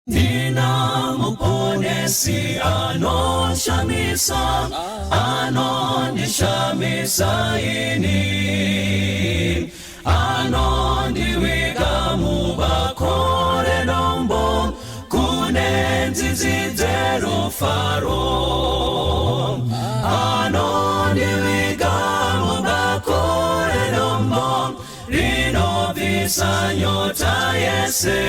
Ndina muponesi anoshamisa, anondishamisa ini, anondiviga mubako redombo kune nzizi dzerufaro, anondiviga mubako redombo rinobvisa nyota yese,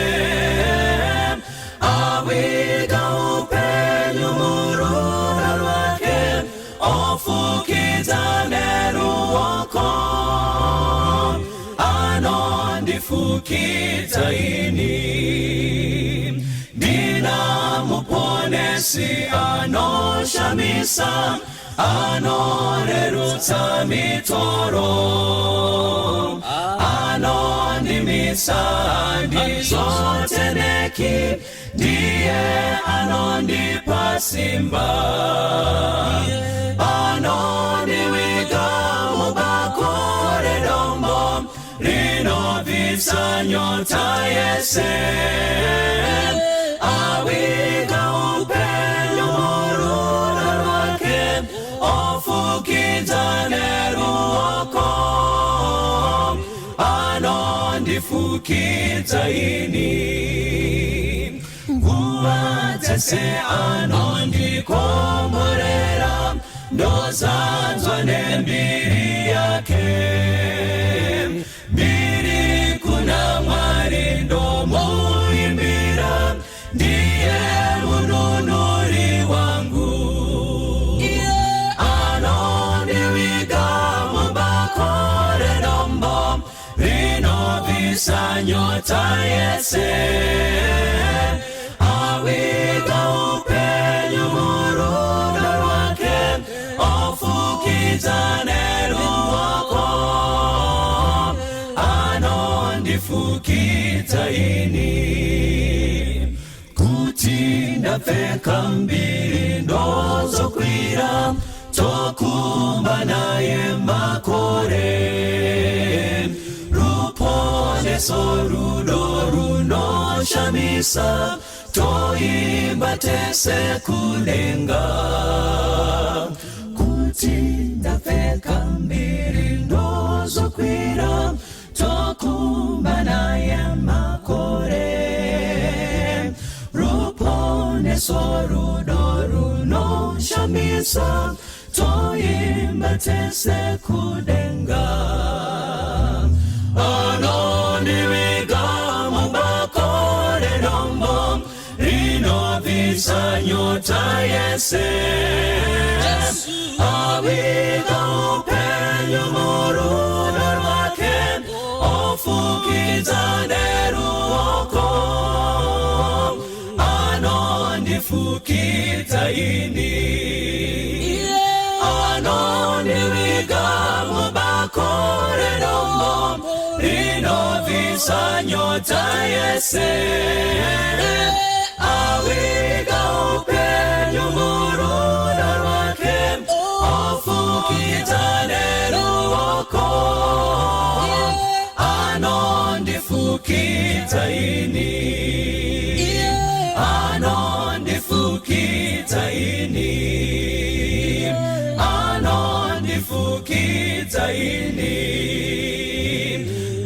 aviga upenyu murudo rwake, ofukidza neruoko, anondifukidza ini. Ndina muponesi anoshamisa, anorerutsa mitoro, anondimisa, handizoteneki, ndiye anondipa simba, anondiviga mubako redombo rinobvisa nyota yese, aviga upenyu murudo rwake, ofukidza neruoko, anondifukidza ini. Nguva dzese anondikomborera, ndozadzwa nembiri yake. Mbiri kuna Mwari, ndomuimbira, ndiye mununuri wangu, anondiviga mubako redombo rinobvisa nyota yese, aviga upenyu murudo rwake, ofukidza neruoko, anondifukidza ini. Kuti ndapfeka mbiri, ndozokwira, tokumba naye makore, ruponeso rudo runoshamisa, toimba tese kudenga. Kuti ndapfeka mbiri, ndozokwira, tokumba naye makore, ruponeso rudo runoshamisa, toimba tese kudenga. Anondiviga mubako redombo rinobvisa nyota yese, aviga upenyu murudo rwake, ofukidza neruoko, anondifukidza ini, anondiviga mubako redombo rinobvisa nyota yese, aviga upenyu murudo rwake, ofukidza neruoko, anondifukidza ini, anondifukidza ini, anondifukidza ini,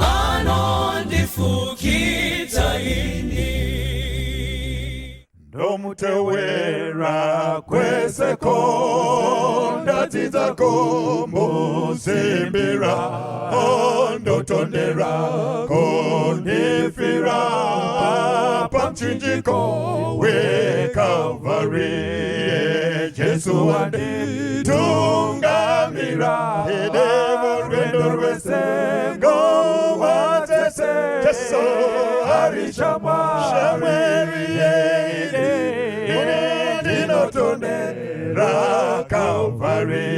anondifukidza ini. Ndomutewera kweseko, ndadzidza kumusimbira, ndotondera kundifira pamuchinjiko weKalvari. Jesu wanditungamira ede murwendo rwese, nguva dzese Jesu ari shamwari ndinotondera Kalvari,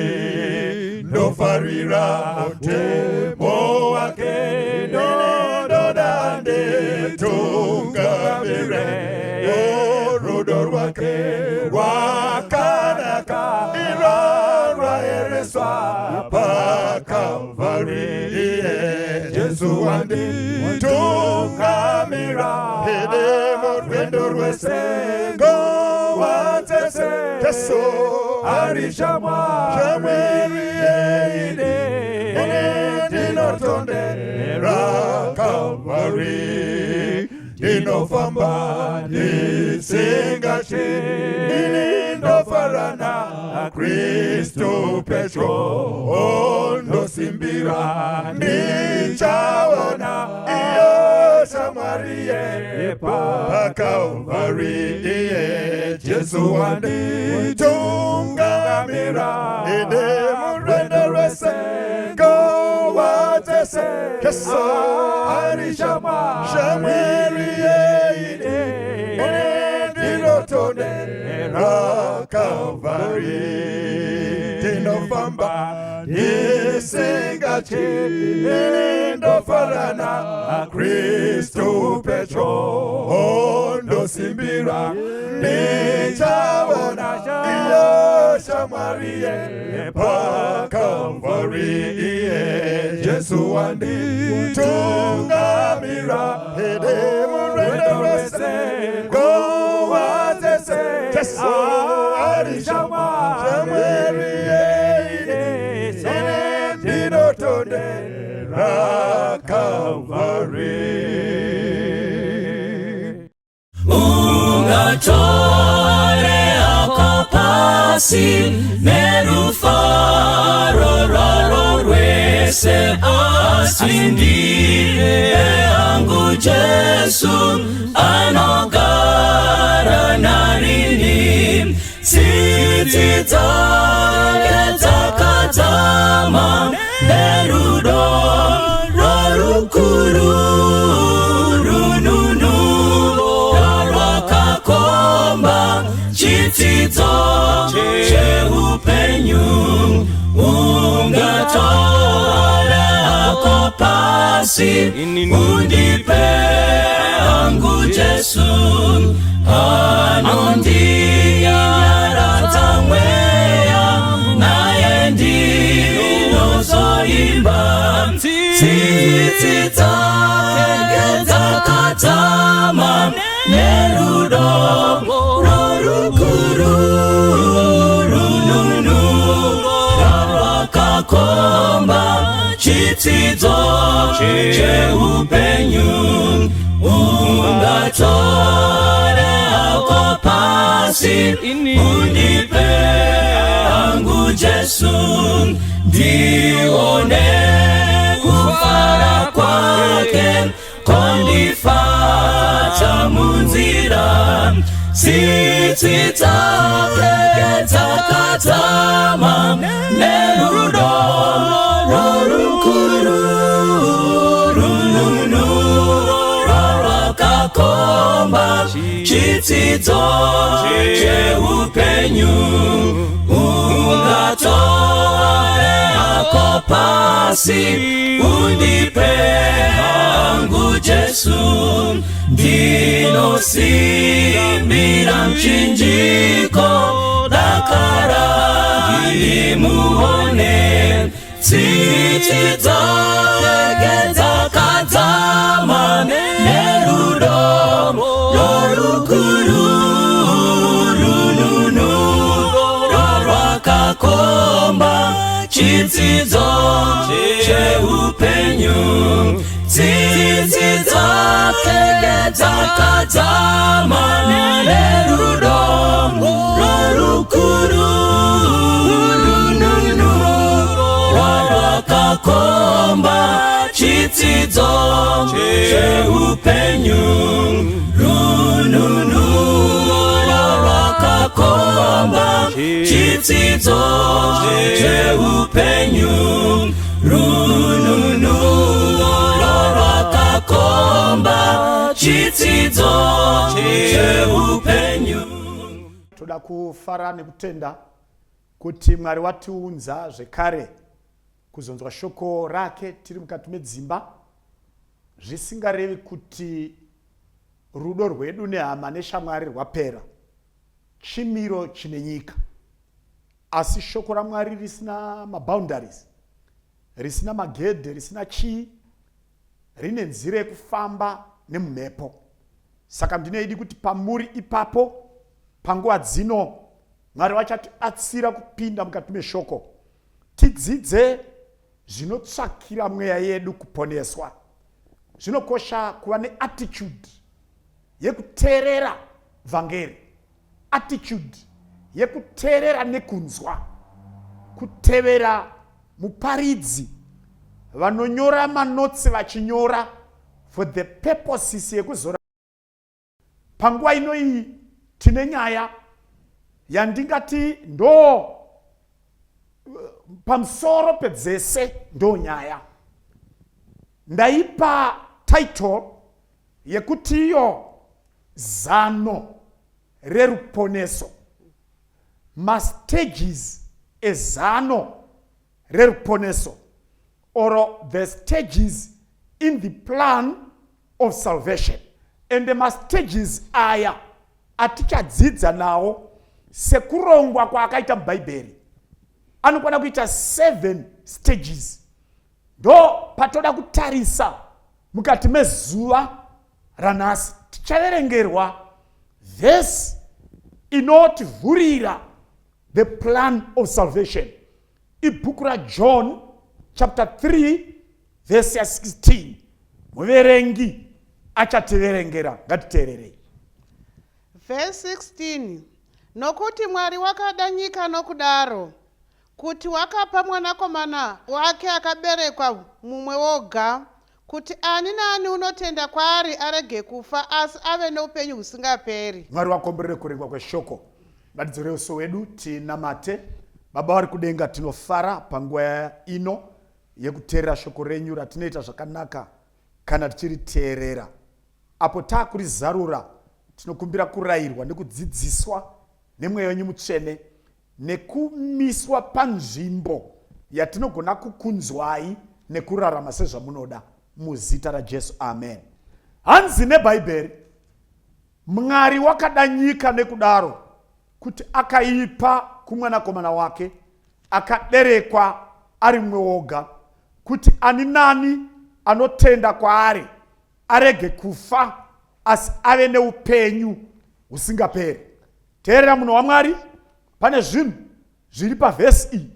ndofarira mutemo wake, ndoda nditungamire, rudo rwake rwakanaka, irwo rwaereswa paKalvari. Jesu. Jesu wanditungamira ine murwendo rwese nguva dzese. Jesu ari shamwari yeine, ini ndinotondera Calvary. Ndinofamba ndisingatyi, ini ndofara naKristu pedyo, ndosimbira ndichaona iyo shamwari yepaCalvary. Iye Jesu wanditungamira ine murwendo rwese nguva dzese. Jesu ari shamwari yeine, ini ndinotondera Calvary. Ndinofamba ndisingatyi, ini ndofara naKristu pedyo, ndosimbira ndichaona iyo shamwari yepaCalvary. Iye Jesu wanditungamira ine murwendo rwese nguva dzese. Jesu ari shamwari yeine, ini ndinotondera Calvary. Ungatore hako pasi nerufaro rwaro rwese, asi ndipe hangu Jesu anogara narini. Tsitsi dzake dzakadzama nerudo rwarukuru rununuro rwakakomba chitsidzo cheupenyu. Ungatora hako pasi, undipe hangu Jesu anondinyaradza mweya, naye ndinozoimba. Tsitsi dzake dzakadzama nerudo rorukuru rununuro rwakakomba chitsidzo cheupenyu. Ungatore hako pasi, undipe hangu Jesu, ndione kufara kwake kondifadza munzira. Tsitsi dzake dzakadzama nerudo rorukuru rununuro rwakakomba chitsidzo cheupenyu. Ungatore hako pasi, undipe hangu Jesu, ndinosimbira muchinjiko dakara ndimuone. Tsitsi dzake dzakadzama nerudo rorukuru rununuro rwakakomba chitsidzo cheupenyu. Tsitsi dzake dzakadzama nerudo rorukuru rununuro rwakakomba chitsidzo cheupenyu. Rununuro rwakakomba chitsidzo cheupenyu. Rununuro rwakakomba chitsidzo cheupenyu. Toda kufara nekutenda kuti Mwari watiunza zvekare kuzonzwa shoko rake tiri mukati medzimba, zvisingarevi kuti rudo rwedu nehama neshamwari rwapera. Chimiro chine nyika, asi shoko raMwari risina maboundaries, risina magedhe, risina chii. rine nzira yekufamba nemumhepo. Saka ndinoidi kuti pamuri ipapo panguva dzino Mwari vachatibatsira kupinda mukati meshoko tidzidze zvinotsvakira mweya yedu kuponeswa. Zvinokosha kuva neattitude yekuteerera vhangeri, attitude yekuteerera nekunzwa, kutevera muparidzi vanonyora manotsi vachinyora for the purposes yekuzora. Panguva ino iyi tine nyaya yandingati ndo pamusoro pedzese ndo nyaya ndaipa title yekuti iyo zano reruponeso, mastages ezano reruponeso or the stages in the plan of salvation. Ende mastages aya atichadzidza nawo sekurongwa kwaakaita mubhaibheri anokwana kuita 7 stages. Ndo patoda kutarisa mukati mezuva ranhasi. Tichaverengerwa vhesi inotivhurira the plan of salvation. Ibhuku raJohn chapter 3 vhesi ya 16. Muverengi achativerengera, ngatiteererei. Vhesi 16, Nokuti Mwari wakada nyika nokudaro, kuti wakapa Mwanakomana wake akaberekwa mumwe woga, kuti ani naani unotenda kwaari arege kufa, asi ave noupenyu husingaperi. Mwari wakomborere kurengwa kweshoko. Ngatidzore uso hwedu tinamate. Baba vari kudenga, tinofara panguva ino yekuteerera shoko renyu ratinoita zvakanaka kana tichiriteerera. Apo taakurizarura, tinokumbira kurayirwa nekudzidziswa nemweya wenyu mutsvene nekumiswa panzvimbo yatinogona kukunzwai nekurarama sezvamunoda, muzita raJesu, amen. Hanzi neBhaibheri, Mwari wakada nyika nekudaro kuti akaipa kumwanakomana wake akaberekwa ari mumwe woga, kuti ani nani anotenda kwaari arege kufa asi ave neupenyu husingaperi. Teerera munhu waMwari, pane zvinhu zviri pavhesi iyi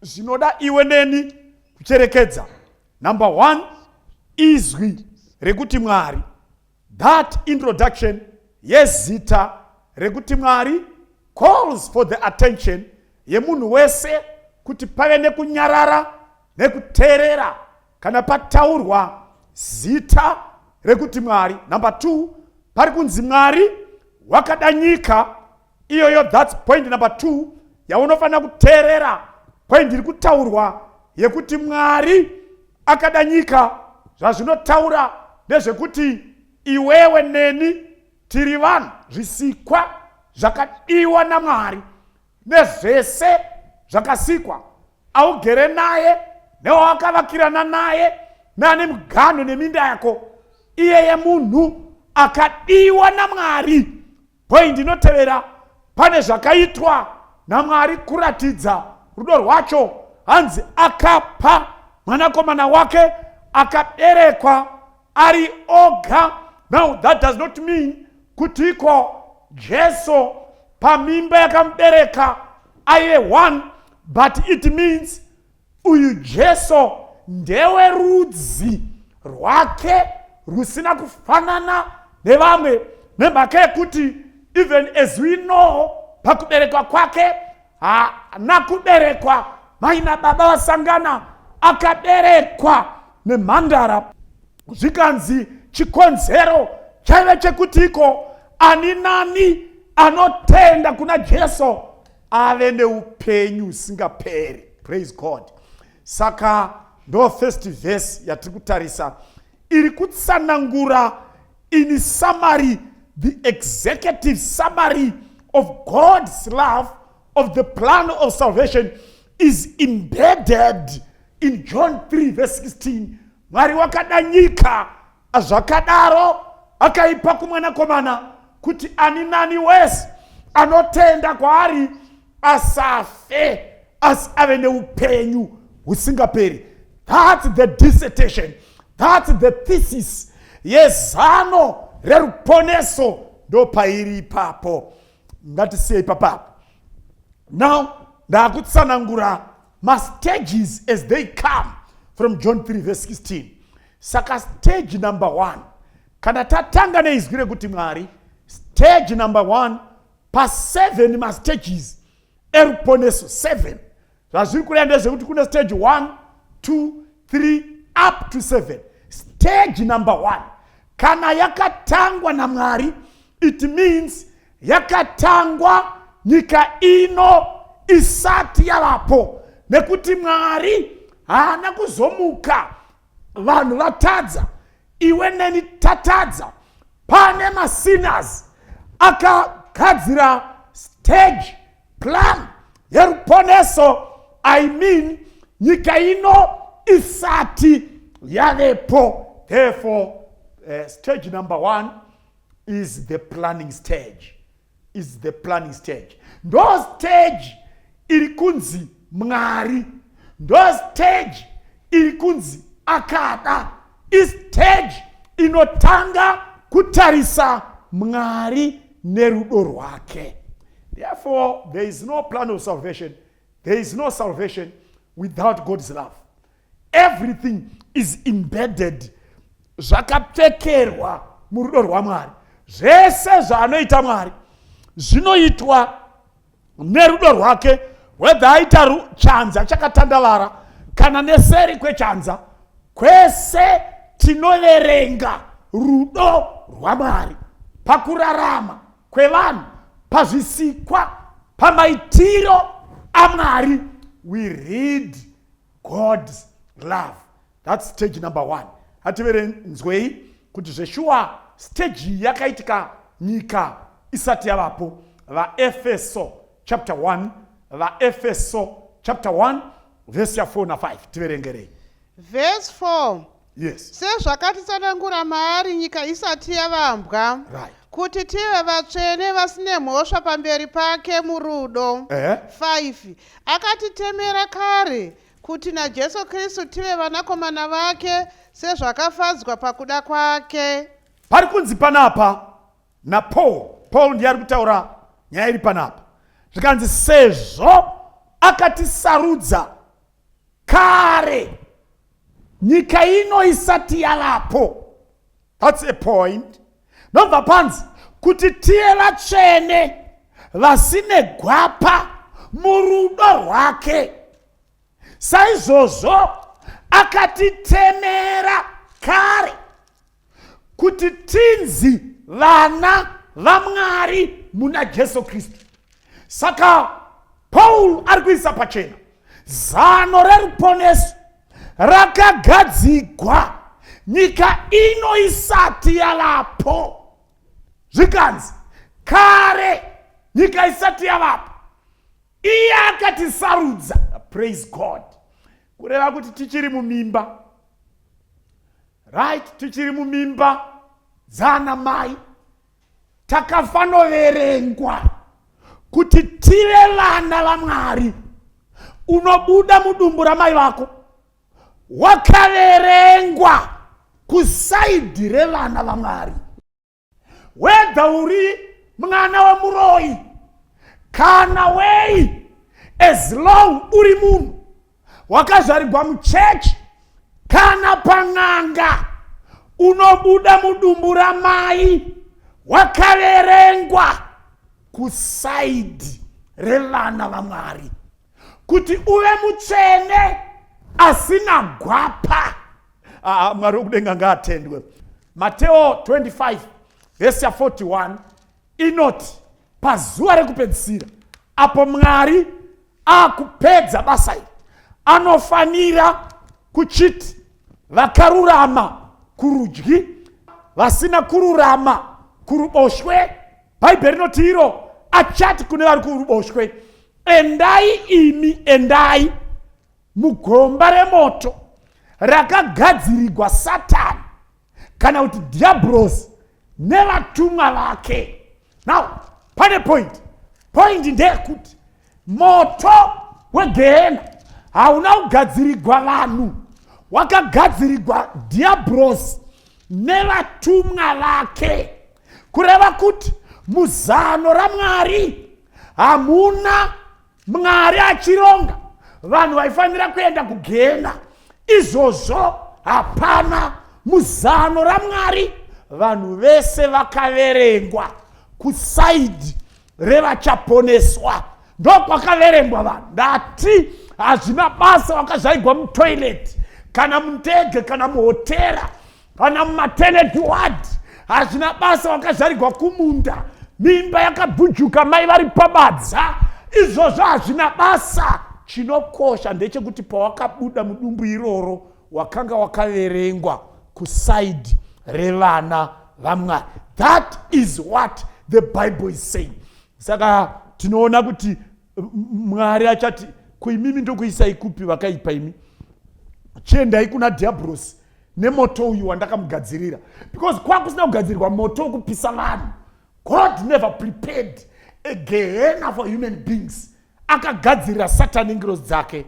zvinoda iwe neni kucherekedza. Number 1, izwi rekuti Mwari. That introduction yezita rekuti Mwari calls for the attention yemunhu wese kuti pave nekunyarara nekuteerera kana pataurwa zita rekuti Mwari. Number 2, pari kunzi Mwari wakada nyika iyoyo. That's point number 2 yaunofanira kuteerera. Point iri kutaurwa yekuti Mwari akada nyika, zvazvinotaura ndezvekuti iwewe neni tiri vanhu, zvisikwa zvakadiwa naMwari nezvese zvakasikwa. Augere naye newawakavakirana naye neane muganho neminda yako, iyeye munhu akadiwa naMwari. Point inotevera, pane zvakaitwa naMwari kuratidza rudo rwacho. Hanzi akapa mwanakomana wake akaberekwa ari oga. Now that does not mean kuti iko Jesu pamimba yakamubereka aive one, but it means uyu Jesu ndewerudzi rwake rusina kufanana nevamwe, nemhaka yekuti even as we know pakuberekwa kwake haana kuberekwa mai nababa vasangana, akaberekwa nemhandara. Zvikanzi chikonzero chaive chekuti iko ani nani anotenda kuna Jesu ave neupenyu husingaperi. Praise God. Saka ndo first verse yatiri kutarisa iri kutsanangura in summary, the executive summary of God's love, of the plan of salvation is embedded in John 3 verse 16. Mwari wakada nyika zvakadaro akaipa kumwanakomana kuti ani nani wese anotenda kwaari asafe asi ave neupenyu husingaperi. That's the dissertation. That's the thesis yezano reruponeso ndopairi ipapo. Ngatisiyei papapo. Now ndakutsanangura mastages as they come from John 3 verse 16. Saka stage number 1, kana tatanga neizwi rekuti Mwari, stage number 1 pa7 mastages eruponeso 7. Zvazviri kureva ndezvekuti kune stage 1, 2, 3 up to 7. Stage number 1, kana yakatangwa naMwari, it means yakatangwa nyika ino isati yavapo, nekuti Mwari haana kuzomuka vanhu vatadza. Iwe neni tatadza, pane masinners akagadzira stage plan yeruponeso, I mean nyika ino isati yavepo. Therefore stage number 1 is the planning stage, is the planning stage. Ndo stage iri kunzi Mwari, ndo stage iri kunzi akada, istage inotanga kutarisa Mwari nerudo rwake. Therefore there is no plan of salvation, there is no salvation without God's love. Everything is embedded, zvakapfekerwa murudo rwaMwari. Zvese zvaanoita Mwari zvinoitwa nerudo rwake, whether aita chanza chakatandavara kana neseri kwechanza, kwese tinoverenga rudo rwaMwari pakurarama kwevanhu, pazvisikwa, pamaitiro aMwari. We read God's love. That's stage number 1. Hativerenzwei kuti zveshuwa stage iyi yakaitika nyika isati yavapo. VaEfeso chapter 1, VaEfeso chapter 1 verse ya4 na5, tiverengerei. Verse 4. Yes. Sezvakatitsanangura maari nyika isati yavambwa, kuti tive vatsvene vasine mhosva pamberi pake murudo. 5 Akatitemera kare kuti naJesu Kristu tive vanakomana vake sezvakafadzwa pakuda kwake. Pari kunzi panapa naPaul, Paul ndiye ari kutaura nyaya iri panapa, zvikanzi sezvo akatisarudza kare nyika ino isati yavapo. That's a point. Nobva panzi kuti tive vatsvene vasine gwapa murudo rwake. Saizvozvo akatitemera kare kuti tinzi vana vaMwari muna Jesu Kristu. Saka Paul ari kuisa pachena zano reruponeso rakagadzigwa nyika ino isati yavapo. Zvikanzi kare nyika isati yavapo iye akatisarudza. Praise God. Kureva kuti tichiri mumimba, right, tichiri mumimba dzana mai takafanoverengwa kuti tive vana vaMwari. Unobuda mudumbu ramai vako wakaverengwa kusaidhi revana vaMwari, whether uri mwana wemuroyi kana wei, as long uri munhu wakazvarigwa muchechi kana pan'anga, unobuda mudumbu ramai wakaverengwa kusaidhi revana vaMwari kuti uve mutsvene asina gwapa. Mwari wekudenga ngaatendwe. Mateo 25 vhesi ya41 inoti pazuva rekupedzisira, apo Mwari akupedza basa iri, anofanira kuchiti vakarurama kurudyi, vasina kururama kuruboshwe. Bhaibheri rinoti iro achati kune vari kuruboshwe, endai imi, endai mugomba remoto rakagadzirigwa Satani kana kuti Dhiabhurosi nevatumwa vake. Now pane point. Point ndeyekuti moto wegehena hauna kugadzirigwa vanhu. Wakagadzirirwa Dhiabhorosi nevatumwa vake. Kureva kuti muzano raMwari hamuna Mwari achironga vanhu vaifanira kuenda kugehena. Izvozvo hapana. Muzano raMwari vanhu vese vakaverengwa kusaidi revachaponeswa. Ndokwakaverengwa vanhu. Ndati hazvina basa wakazvaigwa mutoilet kana mundege kana muhotera kana mumaternity ward, hazvina basa wakazvarigwa kumunda, mimba yakabhujuka, mai vari pabadza, izvozvo hazvina basa. Chinokosha ndechekuti pawakabuda mudumbu iroro wakanga wakaverengwa kusaidi revana vaMwari. That is what the Bible is saying. Saka tinoona kuti Mwari achati kuimimi, ndokuisai kupi vakaipa imi? Chiendai kuna Dhiabhurosi nemoto uyu wandakamugadzirira. Because kwakusina kugadzirirwa moto wekupisa vanhu. God never prepared a gehena for human beings. Akagadzirira Satani ngirozi dzake.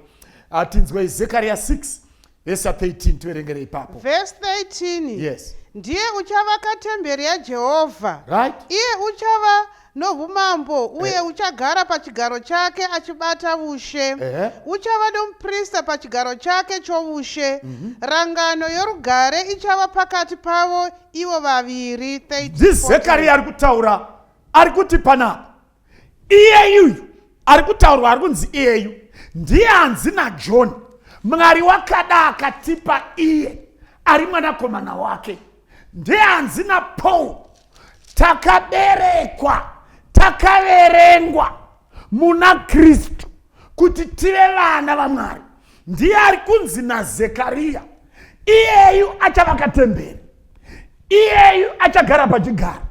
Tinzwei Zekaria 6 vhesi 13, tiverengere ipapo. Vhesi 13. Yes. Ndiye uchavaka temberi yaJehovha. Right. Iye uchava noumambo uye uchagara pachigaro chake achibata ushe. Uchava nomuprista pachigaro chake choushe. Rangano yorugare ichava pakati pavo ivo vaviri. 13, NdiZekaria ari kutaura, ari kuti panapa iyeyuyu ari kutaurwa, ari kunzi iyeyu ndiye anzi naJohn, Mwari wakada akatipa iye ari mwanakomana wake. Ndiye anzi naPaul, takaberekwa, takaverengwa muna Kristu kuti tive vana vaMwari. Ndiye ari kunzi naZekariya, iyeyu achavaka temberi, iyeyu achagara pachigaro,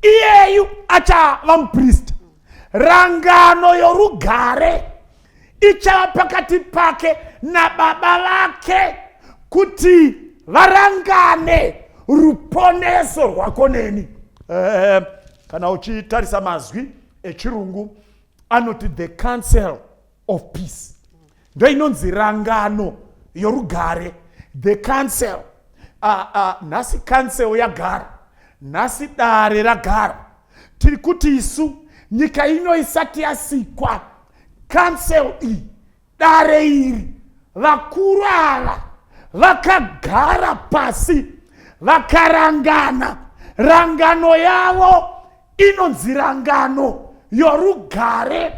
iyeyu achava muprista. Rangano yorugare ichava pakati pake nababa vake kuti varangane ruponeso rwako neni. Kana uchitarisa mazwi echirungu anoti the council of peace, ndo inonzi rangano yorugare, the council. Nhasi council yagara, nhasi dare ragara. Tiri kuti isu nyika ino isati yasikwa, council iyi, dare iri, vakuru ava vakagara pasi vakarangana. Rangano yavo inonzi rangano yorugare,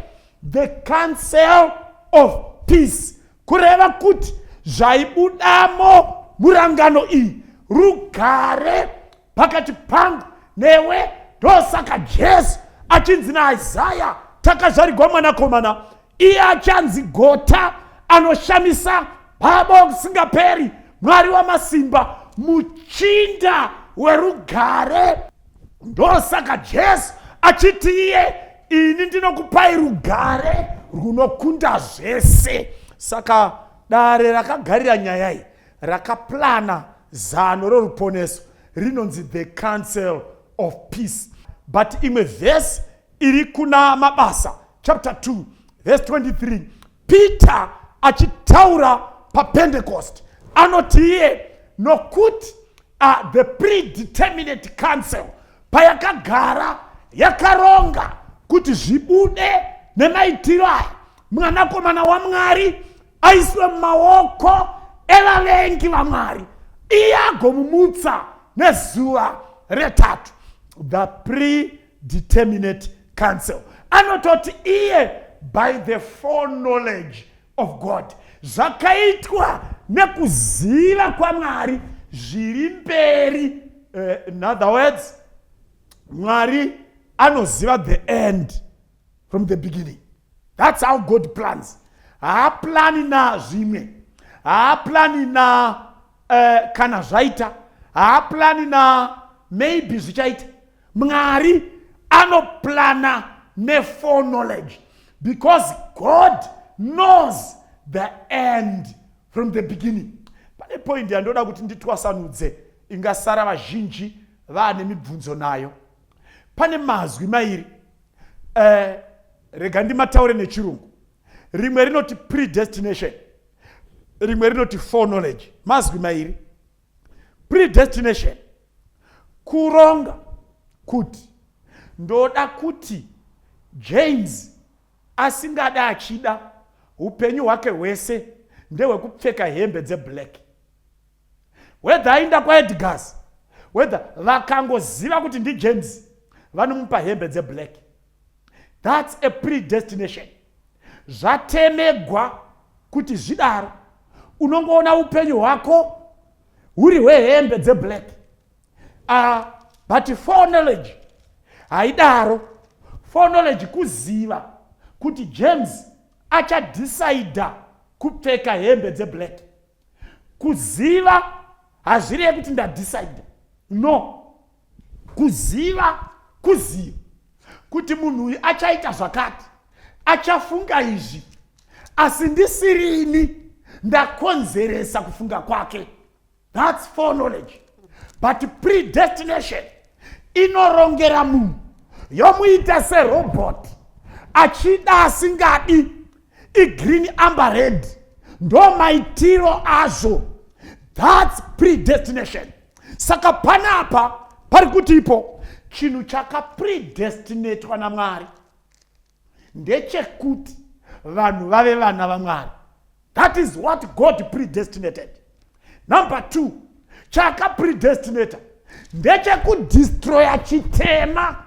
the council of peace. Kureva kuti zvaibudamo murangano iyi rugare pakati pangu newe. Ndosaka Jesu achinzi naIsaya, takazvarigwa mwanakomana, iye achanzi Gota Anoshamisa, Baba Wokusingaperi, Mwari Wamasimba, Muchinda Werugare. Ndosaka Jesu achiti iye, ini ndinokupai rugare runokunda zvese. Saka dare rakagarira nyaya iyi, rakaplana zano roruponeso, rinonzi the council of peace. But imwe vhesi iri kuna Mabasa chapter 2 verse 23, Peter achitaura paPentecost anoti iye, nokuti the predeterminate council payakagara yakaronga kuti zvibude nemaitiro aya, mwanakomana waMwari aiswe mumaoko evavengi vaMwari, iye agomumutsa nezuva retatu. The predeterminate council, anototi iye, by the foreknowledge of God, zvakaitwa nekuziva kwaMwari zviri mberi. In other words, Mwari anoziva the end from the beginning. That's how God plans. Haaplani nazvimwe, haaplani na kana zvaita, haaplani na maybe zvichaita. Mwari anoplana neforeknowledge because God knows the end from the beginning. Pane point yandoda kuti nditwasanudze, ingasara vazhinji vaane mibvunzo nayo. Pane mazwi mairi, rega ndimataure nechirungu. Rimwe rinoti predestination. Rimwe rinoti foreknowledge. Mazwi mairi. Predestination kuronga kuti ndoda kuti James asingada achida upenyu hwake hwese ndehwekupfeka hembe dzeblack. Whether aenda kwaEdgars, whether vakangoziva kuti ndiJames, vanomupa hembe dzeblack. That's a predestination. Zvatemegwa kuti zvidaro. Unongoona upenyu hwako huri hwehembe dzeblack. But foreknowledge haidaro. Foreknowledge kuziva kuti James achadecida kupfeka hembe dzeblack. Kuziva hazvireve kuti ndadecida. No. Kuziva kuziva kuti munhu uyu achaita zvakati, achafunga izvi, asi ndisirini ndakonzeresa kufunga kwake. That's foreknowledge. But predestination inorongera munhu yomuita serobot, achida asingadi, igreen amber red, ndo maitiro azvo. That's predestination. Saka panapa pari kutipo chinhu chakapredestinatwa naMwari ndechekuti vanhu vave vana vaMwari. That is what God predestinated. Number 2, chakapredestinata ndechekudestroya chitema.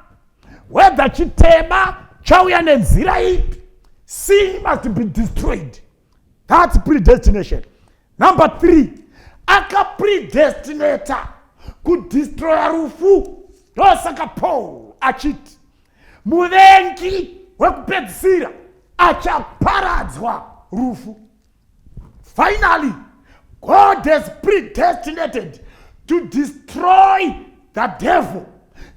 Whether chitema chauya nenzira ipi, sin must be destroyed. That's predestination. Number 3, akapredestinata kudestroya rufu. Ndosaka Paul achiti muvengi wekupedzisira achaparadzwa rufu. Finally, God has predestinated to destroy the devil,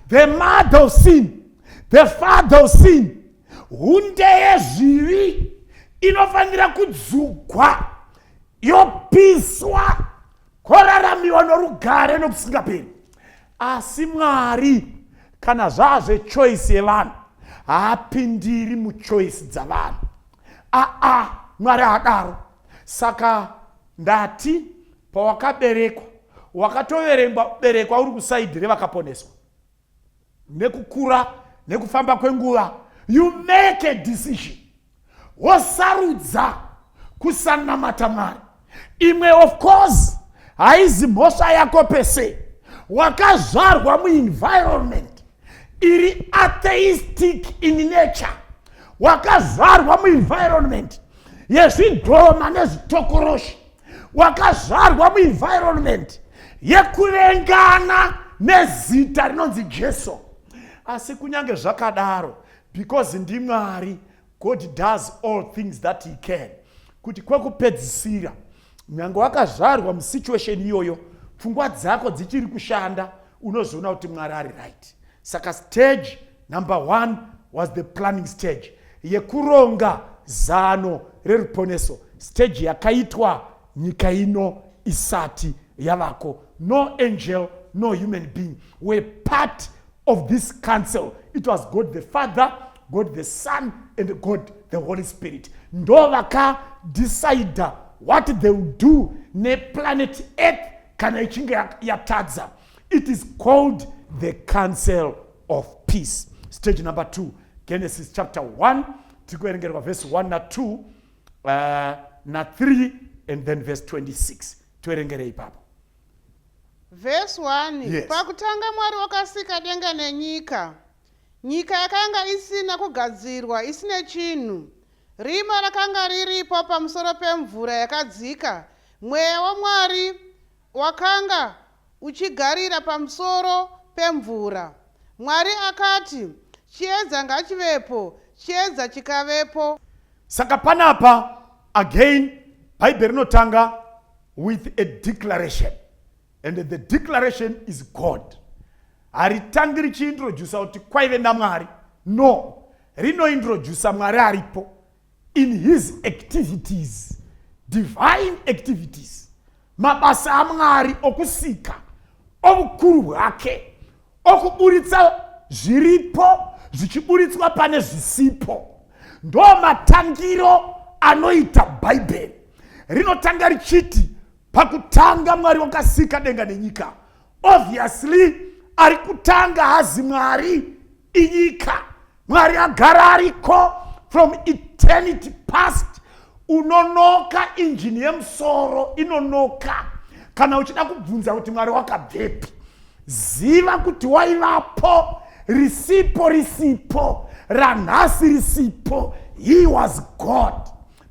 the mother of sin, the father of sin. Hunde yezvivi inofanira kudzugwa, yopiswa, koraramiwa norugare nokusingaperi. Asi Mwari, kana zvazvechoice yevanhu, haapindiri muchoice dzavanhu. Aa, Mwari haadaro. Saka ndati pawakaberekwa, wakatoverengwa berekwa uri kusaidhi revakaponeswa. Nekukura nekufamba kwenguva, you make a decision, wosarudza kusanamata Mwari. Imwe of course haizi mhosva yako pese. Wakazvarwa muenvironment iri atheistic in nature, wakazvarwa muenvironment yezvidhoma nezvitokoroshi, wakazvarwa muenvironment yekuvengana nezita rinonzi Jesu. Asi kunyange zvakadaro, because ndiMwari, God does all things that he can, kuti kwekupedzisira nyange wakazvarwa musituation iyoyo, pfungwa dzako dzichiri kushanda, unozoona kuti Mwari ari right. Saka stage number 1 was the planning stage, yekuronga zano reruponeso, stage yakaitwa nyika ino isati yavako. No angel, no human being were part of this council. It was God the Father, God the Son, and God the Holy Spirit. Ndo vakadecida what they will do neplanet Earth kana ichinge yatadza. It is called the Council of Peace. Stage number 2, Genesis chapter 1, tiri kuverengerwa verse 1 na2 na3 and then verse 26. Tiverengere ipapo. Vhesi 1. Yes. Pakutanga Mwari wakasika denga nenyika. Nyika yakanga isina kugadzirwa, isine chinhu. Rima rakanga riripo pamusoro pemvura yakadzika. Mweya waMwari wakanga uchigarira pamusoro pemvura. Mwari akati, chiedza ngachivepo, chiedza chikavepo. Saka panapa again Bhaibheri rinotanga with a declaration, and the declaration is God. Haritangi richiintrodusa kuti kwaive naMwari. No, rinointrodusa Mwari aripo in his activities, divine activities, mabasa aMwari okusika, obukuru hwake, okuburitsa zviripo zvichiburitswa pane zvisipo. Ndo matangiro anoita Bhaibheri. Rinotanga richiti pakutanga Mwari wakasika denga nenyika. Obviously ari kutanga hazi Mwari, inyika. Mwari agara ariko from eternity past. Unonoka injini yemusoro inonoka. Kana uchida kubvunza kuti Mwari wakabvepi, ziva kuti waivapo risipo risipo ranhasi risipo. He was God.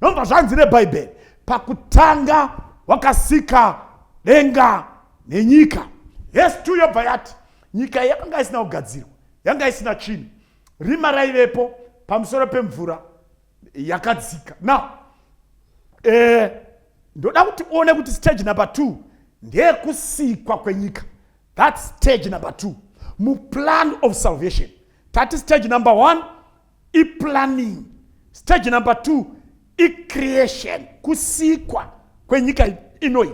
Nobva zvanzi neBhaibheri, pakutanga wakasika denga nenyika. Verse 2 yobva yati nyika yakanga isina kugadzirwa, yanga isina chinhu, rima raivepo pamusoro pemvura yakadzika. Now ndoda kuti uone kuti stage number 2 ndeyekusikwa kwenyika. That's stage number 2 muplan of salvation. Tati stage number 1 iplanning, stage number 2 icreation, kusikwa kwenyika inoyi.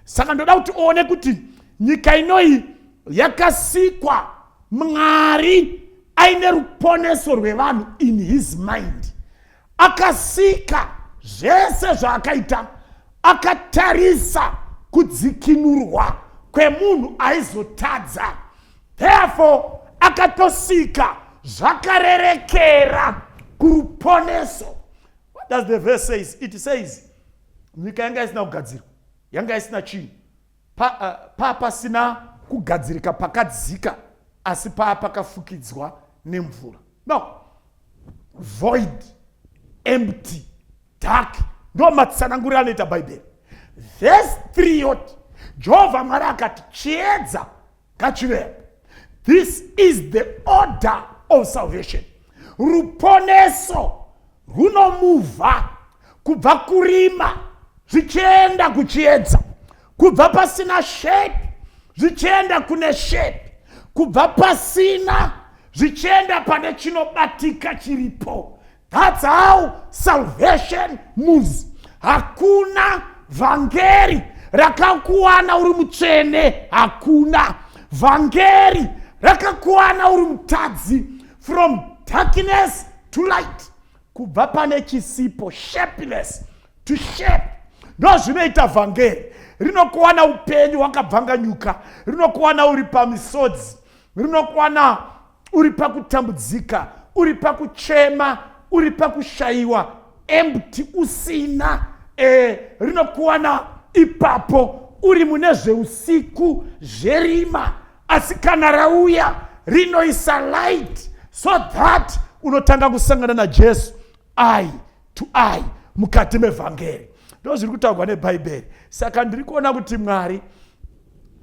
Saka ndoda kuti uone kuti nyika inoyi yakasikwa Mwari aine ruponeso rwevanhu in his mind. Akasika zvese zvaakaita akatarisa kudzikinurwa kwemunhu aizotadza. Therefore akatosika zvakarerekera kuruponeso. What does the verse says? It says nyika yanga isina kugadzirwa, yanga isina chinhu, pasina kugadzirika pakadzika, asi paa pakafukidzwa nemvura. Now void, empty, dark, ndo matsananguriro anoita Bhaibheri. Verse 3 yoti Jehovha Mwari akati chiedza ngachivepo. This is the order of salvation. Ruponeso runomuvha kubva kurima zvichienda kuchiedza, kubva pasina shape zvichienda kune shape, kubva pasina zvichienda pane chinobatika chiripo. That's how salvation moves. Hakuna vhangeri rakakuwana uri mutsvene, hakuna vhangeri rakakuwana uri mutadzi. From darkness to light, kubva pane chisipo, shapeless to shape. Ndo zvinoita vhangeri. Rinokuwana upenyu hwakabvanganyuka, rinokuwana uri pamisodzi, rinokuwana uri pakutambudzika, uri pakuchema, uri pakushayiwa, empty, usina. Rinokuwana ipapo uri mune zveusiku zverima, asi kana rauya rinoisa light so that unotanga kusangana naJesu eye to eye mukati mevhangeri. Ndo zviri kutaurwa neBhaibheri. Saka ndiri kuona kuti Mwari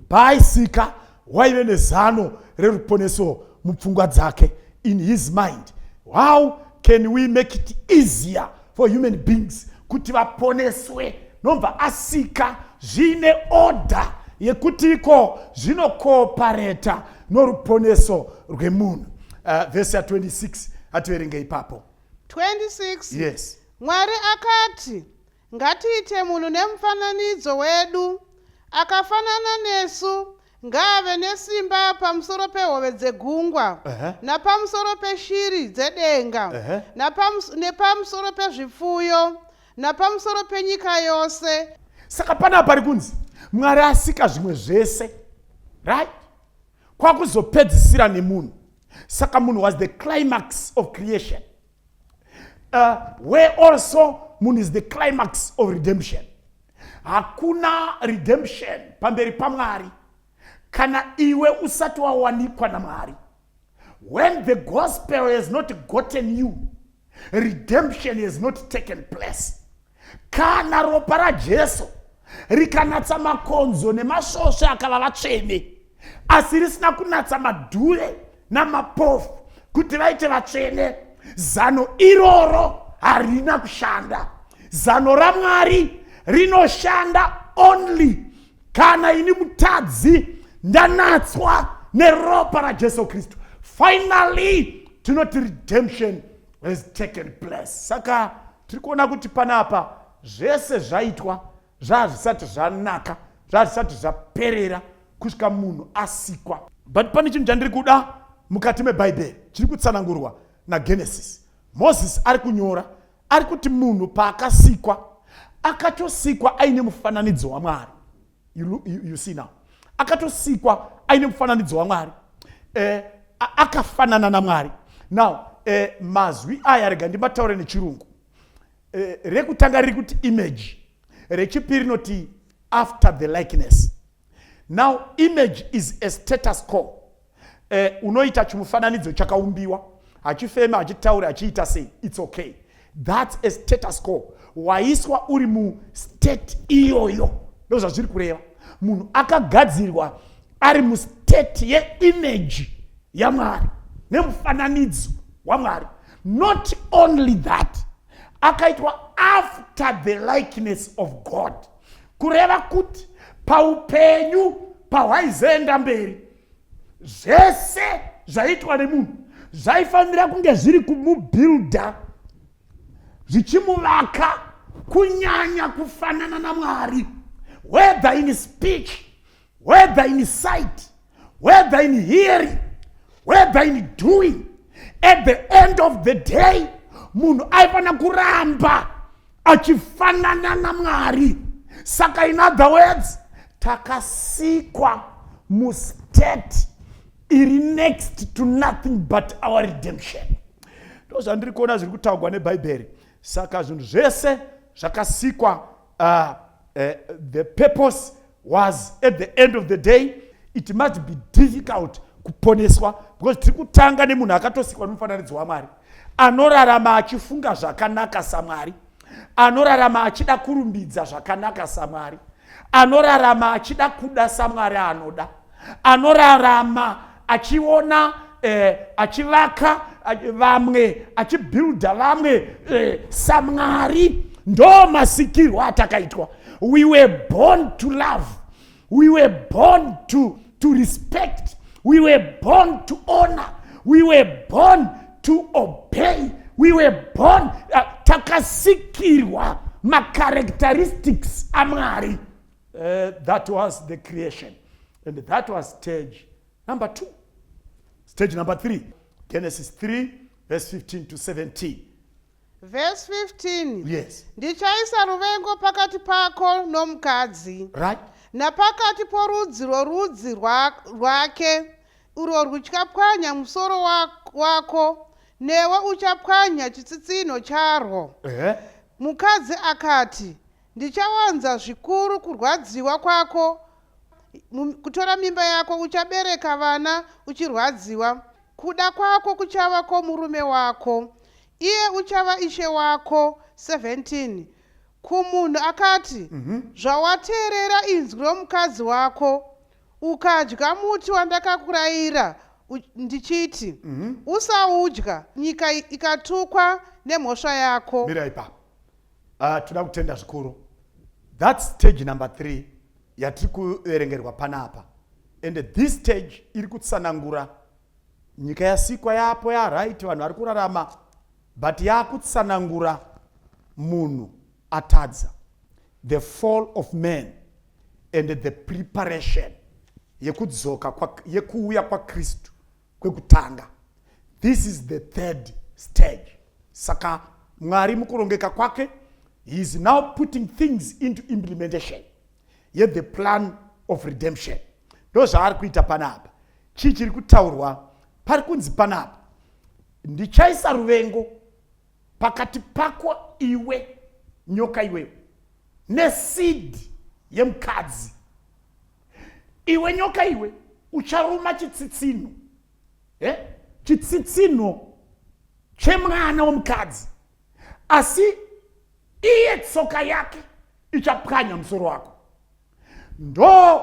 paaisika waive nezano reruponeso mupfungwa dzake, in his mind. How can we make it easier for human beings kuti vaponeswe? Nobva asika zviine order yekuti iko zvinokoopareta noruponeso rwemunhu. Vhesi ya26 ativerenge ipapo. 26. Yes. Mwari akati, ngatiite munhu nemufananidzo wedu, akafanana nesu, ngaave nesimba pamusoro pehove dzegungwa, napamusoro peshiri dzedenga, nepamusoro pezvipfuyo, napamusoro penyika yose. Saka panapa pari kunzi Mwari asika zvimwe zvese, right, kwakuzopedzisira nemunhu. Saka munhu was the climax of creation, where also munhu is the climax of redemption. Hakuna redemption pamberi paMwari kana iwe usati wawanikwa naMwari. When the gospel has not gotten you, redemption has not taken place. Kana ropa raJesu rikanatsa makonzo nemasvosve akava vatsvene, asi risina kunatsa madhure namapofu kuti vaite vatsvene, zano iroro harina kushanda. Zano raMwari rinoshanda only kana ini mutadzi ndanatswa neropa raJesu Kristu. Finally tinoti redemption has taken place. Saka tiri kuona kuti panapa zvese zvaitwa zvazvisati zvanaka, zvazvisati zvaperera kusvika munhu asikwa. But pane chinhu chandiri kuda mukati meBhaibheri chiri kutsanangurwa naGenesis. Moses ari kunyora, ari kuti munhu paakasikwa Akatosikwa aine mufananidzo waMwari. You see now, akatosikwa aine mufananidzo waMwari, akafanana naMwari. Now mazwi aya rega ndimataure nechirungu. Rekutanga riri kuti image, rechipiri rinoti after the likeness. Now image is a status quo. Unoita chimufananidzo chakaumbiwa, hachifema, hachitauri, hachiita sei, it's okay, that's a status quo. Waiswa uri mustate iyoyo. Ndo zvazviri kureva. Munhu akagadzirwa ari mustate yeimage yaMwari nemufananidzo waMwari. Not only that, akaitwa after the likeness of God, kureva kuti paupenyu pahwaizoenda mberi, zvese zvaiitwa nemunhu zvaifanira kunge zviri kumubuilda, zvichimuvaka kunyanya kufanana naMwari, whether in speech, whether in sight, whether in hearing, whether in doing. At the end of the day, munhu aifanira kuramba achifanana naMwari. Saka in other words, takasikwa mustate iri next to nothing but our redemption. Ndo zvandiri kuona zviri kutaurwa neBhaibheri. Saka zvinhu zvese zvakasikwa, the purpose was, at the end of the day, it must be difficult kuponeswa, because tiri kutanga nemunhu akatosikwa nomufananidzo waMwari, anorarama achifunga zvakanaka saMwari, anorarama achida kurumbidza zvakanaka saMwari, anorarama achida kuda saMwari anoda, anorarama achiona, achivaka vamwe, achibuilda vamwe saMwari. Ndo masikirwo atakaitwa. We were born to love, we were born to respect, we were born to honor, we were born to obey, we were born, takasikirwa macharacteristics aMwari. That was the creation and that was stage number two. Stage number three, Genesis 3 verse 15 to 17. Verse 15. Yes. Ndichaisa ruvengo pakati pako nomukadzi, napakati porudzi rworudzi rwake urwo ruchapwanya musoro wako, newe uchapwanya chitsitsinho charwo. Mukadzi akati, "Ndichawanza zvikuru kurwadziwa kwako kutora mimba yako. Uchabereka vana uchirwadziwa. Kuda kwako kuchava kwomurume wako, iye uchava ishe wako." 17 Kumunhu akati, "Zvawateerera inzwi romukadzi wako, ukadya muti wandakakurayira ndichiti, 'Usaudya,' nyika ikatukwa nemhosva yako." Mira ipapo. Toda kutenda zvikuru. That's stage number three yatiri kuverengerwa panapa, and this stage iri kutsanangura nyika yasikwa yapo yaright, vanhu vari kurarama, but yaakutsanangura munhu atadza, the fall of man and the preparation yekudzoka yekuuya kwaKristu kwekutanga. This is the third stage. Saka Mwari mukurongeka kwake, he is now putting things into implementation yethe plan of redemption. Ndo zvaari kuita panapa. Chii chiri kutaurwa? Pari kunzi panapa, "Ndichaisa ruvengo pakati pako iwe nyoka iwewe neseed yemukadzi. Iwe nyoka iwe, ucharuma chitsitsinho, eh? Chitsitsinho chemwana womukadzi, asi iye tsoka yake ichapwanya musoro wako." Ndo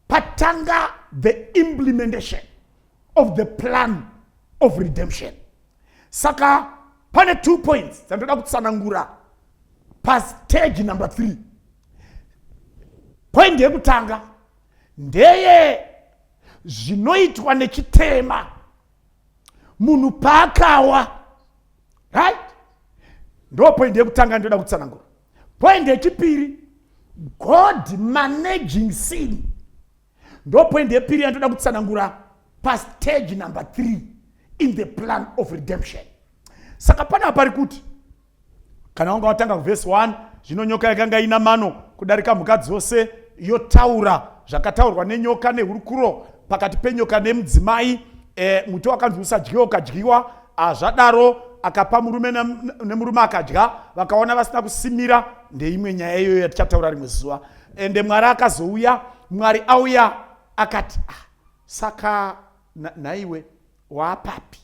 patanga the implementation of the plan of redemption. Saka pane two points dzandoda kutsanangura pastage number three. Point yekutanga ndeye zvinoitwa nechitema munhu paakawa, right? Ndo point yekutanga ndoda kutsanangura. Point yechipiri, God managing sin. Ndo point yepiri yandoda kutsanangura pastage number three in the plan of redemption. Saka panapa pari kuti, kana wanga watanga kuvhesi 1, Zvino nyoka yakanga ina mano kudarika mhuka dzose, yotaura zvakataurwa nenyoka nehurukuro pakati penyoka nemudzimai. Muti wakanzi usadyiwa ukadyiwa. Zvadaro akapa murume nemurume akadya, vakaona vasina kusimira. Ndeimwe nyaya iyoyo yatichataura rimwe zuva. Ende Mwari akazouya, Mwari auya akati, ah, saka nhaiwe waapapi?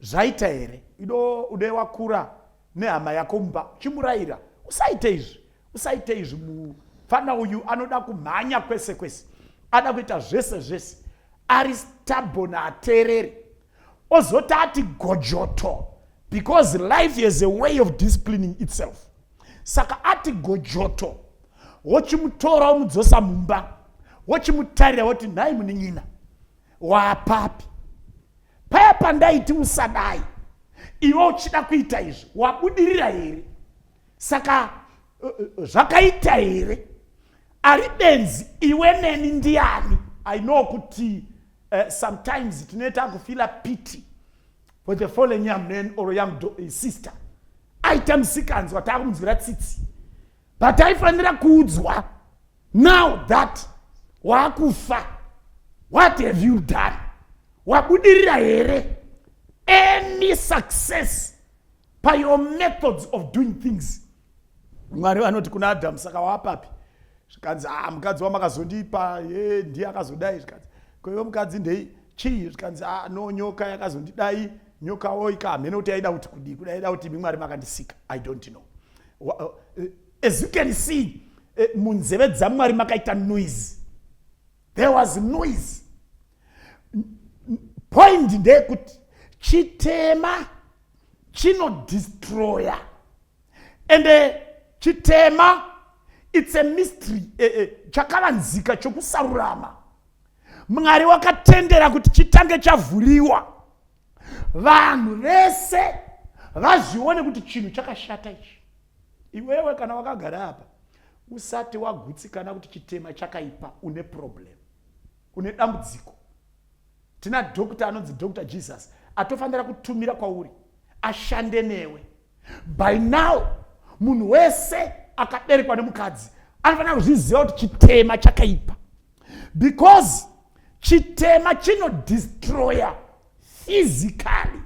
Zvaita here? Ido ude wakura nehama yako mumba chimurayira, usaite izvi, usaite izvi. Mufana uyu anoda kumhanya kwese kwese, ada kuita zvese zvese, ari stubborn, ateerere, ozoti ati gojoto, because life is a way of disciplining itself. Saka ati gojoto, wochimutora womudzosa mumba, wochimutarira, woti, nhai munin'ina, waapapi? Paya pandaiti usadai, iwe uchida kuita izvi, wabudirira here? Saka zvakaita here? Ari benzi iwe neni ndiani? I know kuti sometimes tinoita kufeela pity for the fallen young man or young sister. Aita musikanzwa, taakumunzwira tsitsi, but aifanira kuudzwa, now that waakufa, what have you done? Wabudirira here? Any success payour methods of doing things? Mwari vanoti kuna Adhamu, saka waapapi? Zvikanzi, a ah, mukadzi wamakazondipa ye ndiye akazodai. Zvikanzi, koiwe mukadzi ndei chii? Zvikanzi, a ah, no, nyoka yakazondidai. Nyokawo ikahamene kuti yaida kuti kudii, kuda yaida kuti imi Mwari makandisika. I don't know. As you can see, munzeve dzaMwari makaita noise. There was noise. Point ndeyekuti chitema chinodestroya, ende chitema, it's a mystery, chakavanzika chokusarurama. Mwari wakatendera kuti chitange chavhuriwa, vanhu vese vazvione kuti chinhu chakashata ichi. Iwewe kana wakagara apa usati wagutsikana kuti chitema chakaipa, une problem, une dambudziko. Tina doctor anonzi Dr Jesus atofanira kutumira kwauri ashande newe. By now munhu wese akaberekwa nemukadzi anofanira kuzviziva kuti chitema chakaipa, because chitema chinodestroya physically.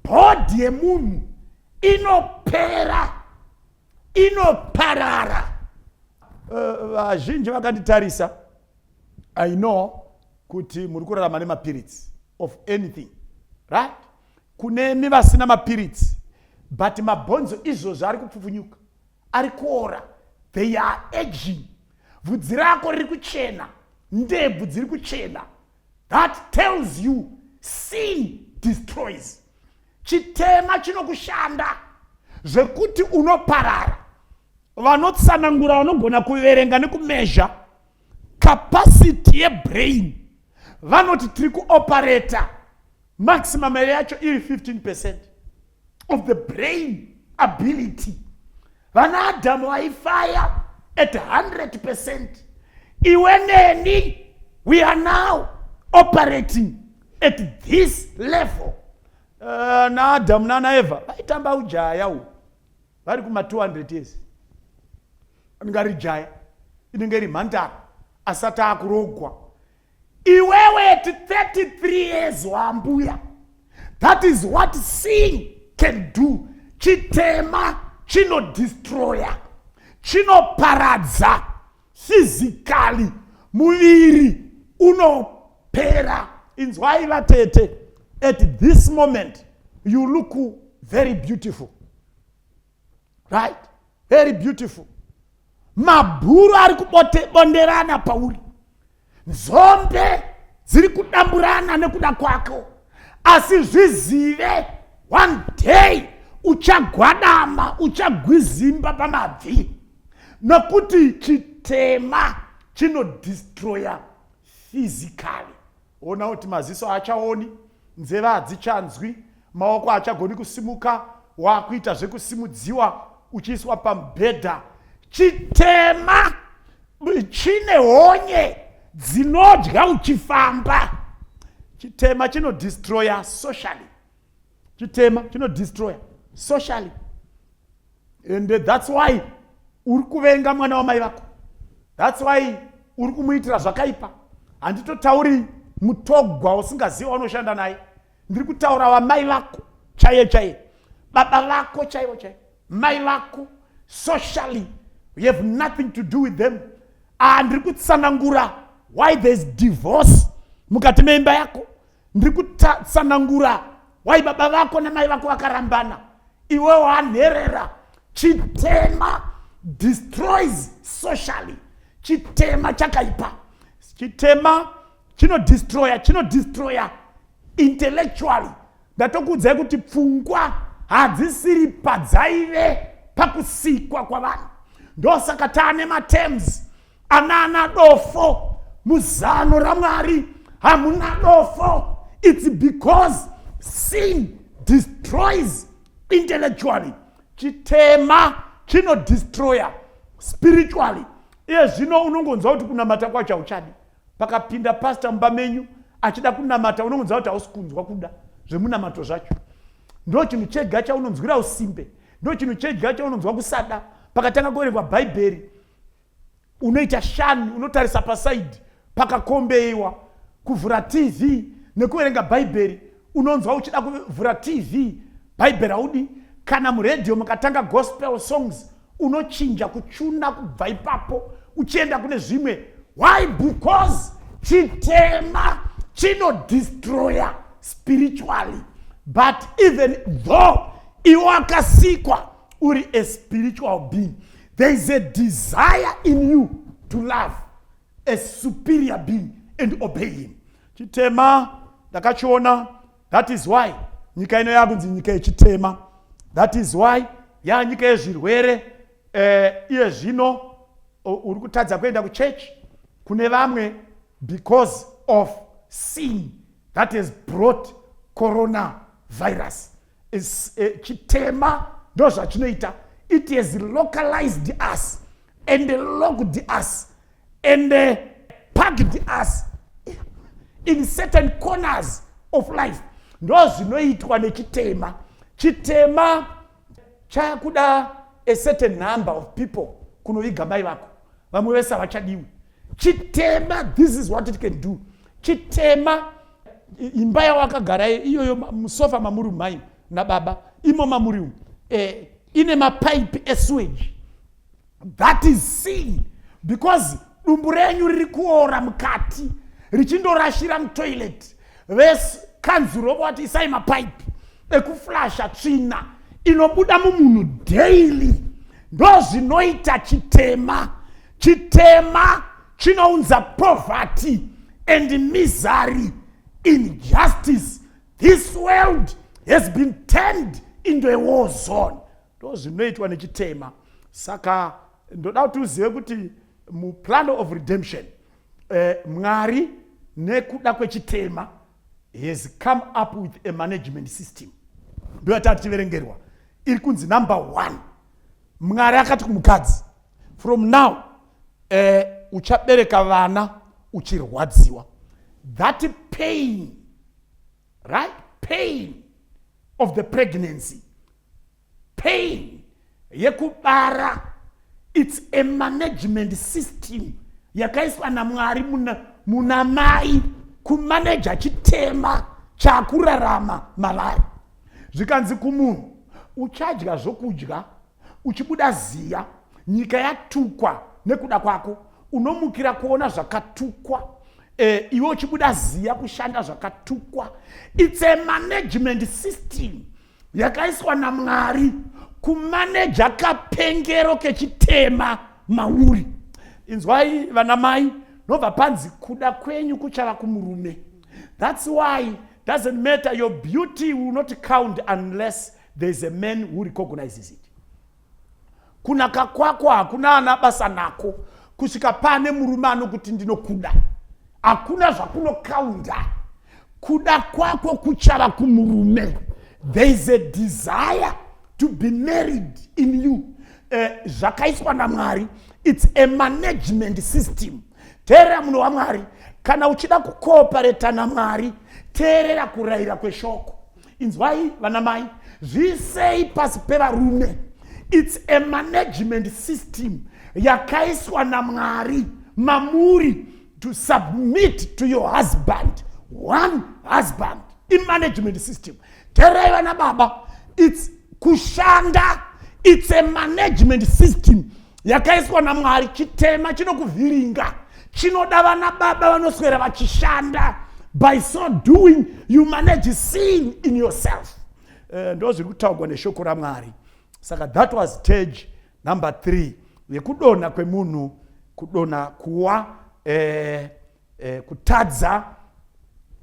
Body yemunhu inopera, inoparara. Vazhinji vakanditarisa, I know kuti muri kurarama nemapiritsi of anything, right? Kunemi vasina mapiritsi, but mabhonzo izvozvo ari kupfupfunyuka, ari kuora. They are aging. Bvudzi rako riri kuchena, ndebvu dziri kuchena. That tells you sin destroys. Chitema chinokushanda zvekuti unoparara. Vanotsanangura, vanogona kuverenga nekumezha capacity yebrain, vanoti tiri kuoperata maximum yacho iri 15% of the brain ability. Vana Adhamu vaifaya at 100%. Iwe neni, we are now operating at this level. Naadhamu nana Eva vaitamba ujaya u vari kuma200 years, anenge ari jaya, inenge iri mhandara asati akurogwa. Iwewe at 33 years wambuya. That is what sin can do. Chitema chinodestroya, chinoparadza physically, muviri unopera. Inzwai vatete, at this moment you look very beautiful, right? Very beautiful. Mabhuru ari kubonderana pauri, nzombe dziri kudamburana nekuda kwako, asi zvizive, one day uchagwadama, uchagwizimba pamabvi, nokuti chitema chinodestroya physically. Ona kuti maziso haachaoni, nzeve hadzichanzwi, maoko haachagoni kusimuka, waakuita zvekusimudziwa uchiiswa pamubhedha. Chitema chine honye dzinodya uchifamba. Chitema chinodestroya socially. Chitema chinodestroya socially. And that's why uri kuvenga mwana wamai vako. That's why uri kumuitira zvakaipa. Handitotauri mutogwa usingazivi waunoshanda naye. Ndiri kutaura vamai vako chaiye chaiye, baba vako chaivo chaivo, mai vako. Socially you have nothing to do with them. Ah, ndiri kutsanangura why there is divorce mukati meimba yako. Ndiri kutsanangura why baba vako namai vako vakarambana, iwe wanherera. Chitema destroys socially. Chitema chakaipa. Chitema chinodestroya, chinodestroya intellectually. Ndatokuudzai kuti pfungwa hadzisiri padzaive pakusikwa kwavanhu. Ndosaka taane matems anaana dofo. Muzano raMwari hamuna dofo. It's because sin destroys intellectually. Chitema chinodestroya spiritually. Iye zvino unongonzwa kuti kunamata kwacho hauchadi. Pakapinda pasta mumba menyu achida kunamata, unongonzwa kuti hausi kunzwa kuda zvemunamato zvacho. Ndo chinhu chega chaunonzwira usimbe, ndo chinhu chega chaunonzwa kusada. Pakatanga kuverengwa Bhaibheri, unoita shani, unotarisa pasaidi pakakombeiwa. Kuvhura TV nekuverenga Bhaibheri, unonzwa uchida kuvhura TV, Bhaibheri haudi. Kana muredhiyo mukatanga gospel songs, unochinja kuchuna kubva ipapo uchienda kune zvimwe. Why? Because chitema chinodestroya spiritually. But even though iwe wakasikwa uri a spiritual being, there is a desire in you to love a superior being and obey him. Chitema ndakachiona. That is why nyika ino yakunzi nyika yechitema. That is why yanyika yezvirwere. Iye zvino uri kutadza kuenda kuchechi kune vamwe because of sin that has brought coronavirus. Chitema ndo zvachinoita. It has localized us and locked us and packed us in certain corners of life. Ndo zvinoitwa nechitema. Chitema chakuda a certain number of people kunoviga mai vako, vamwe vese havachadiwi. Chitema, this is what it can do. Chitema, imba yawakagara iyoyo, musofa mamuri mai nababa imo mamuri umu, ine mapaipi esewage. That is sin, because dumbu renyu riri kuora mukati richindorashira mutoilet. Vekanzuro vati isai mapaipi ekuflasha tsvina inobuda mumunhu daily. Ndo zvinoita chitema. Chitema chinounza poverty and misery, injustice. This world has been turned into a war zone. Ndo zvinoitwa nechitema. Saka ndoda kuti uzive kuti muplan of redemption, Mwari nekuda kwechitema has come up with a management system. Ndo yatati tichiverengerwa, iri kunzi number one. Mwari akati kumukadzi, "From now uchabereka vana uchirwadziwa." That pain, right, pain of the pregnancy, pain yekubara, it's a management system yakaiswa naMwari muna mai kumaneja chitema chakurarama mavari. Zvikanzi kumunhu, "Uchadya zvokudya uchibuda ziya. Nyika yatukwa nekuda kwako. Unomukira kuona zvakatukwa, iwe uchibuda ziya kushanda zvakatukwa." It's a management system yakaiswa naMwari kumaneja kapengero kechitema mauri. Inzwai vana mai, nobva panzi kuda kwenyu kuchava kumurume. That's why doesn't matter, your beauty will not count unless there's a man who recognizes it. Kunaka kwako hakuna ana basa nako kusvika pane murume anokuti, "Ndinokuda." Hakuna zvakunokaunda. Kuda kwako kuchava kumurume. There is a desire to be married in you. Zvakaiswa naMwari. It's a management system. Teerera, munhu waMwari, kana uchida kucooperata naMwari, teerera kurayira kweshoko. Inzwai vana mai, zviisei pasi pevarume. It's a management system yakaiswa naMwari mamuri to submit to your husband, one husband. Imanagement system. Tererai, vana baba, it's kushanda. It's a management system yakaiswa naMwari. Chitema chinokuvhiringa, chinoda vana baba vanoswera vachishanda. By so doing, you manage sin in yourself. Ndo zviri kutaurwa neshoko raMwari. Saka that was stage number 3 yekudonha kwemunhu, kudonha, kuwa, kutadza.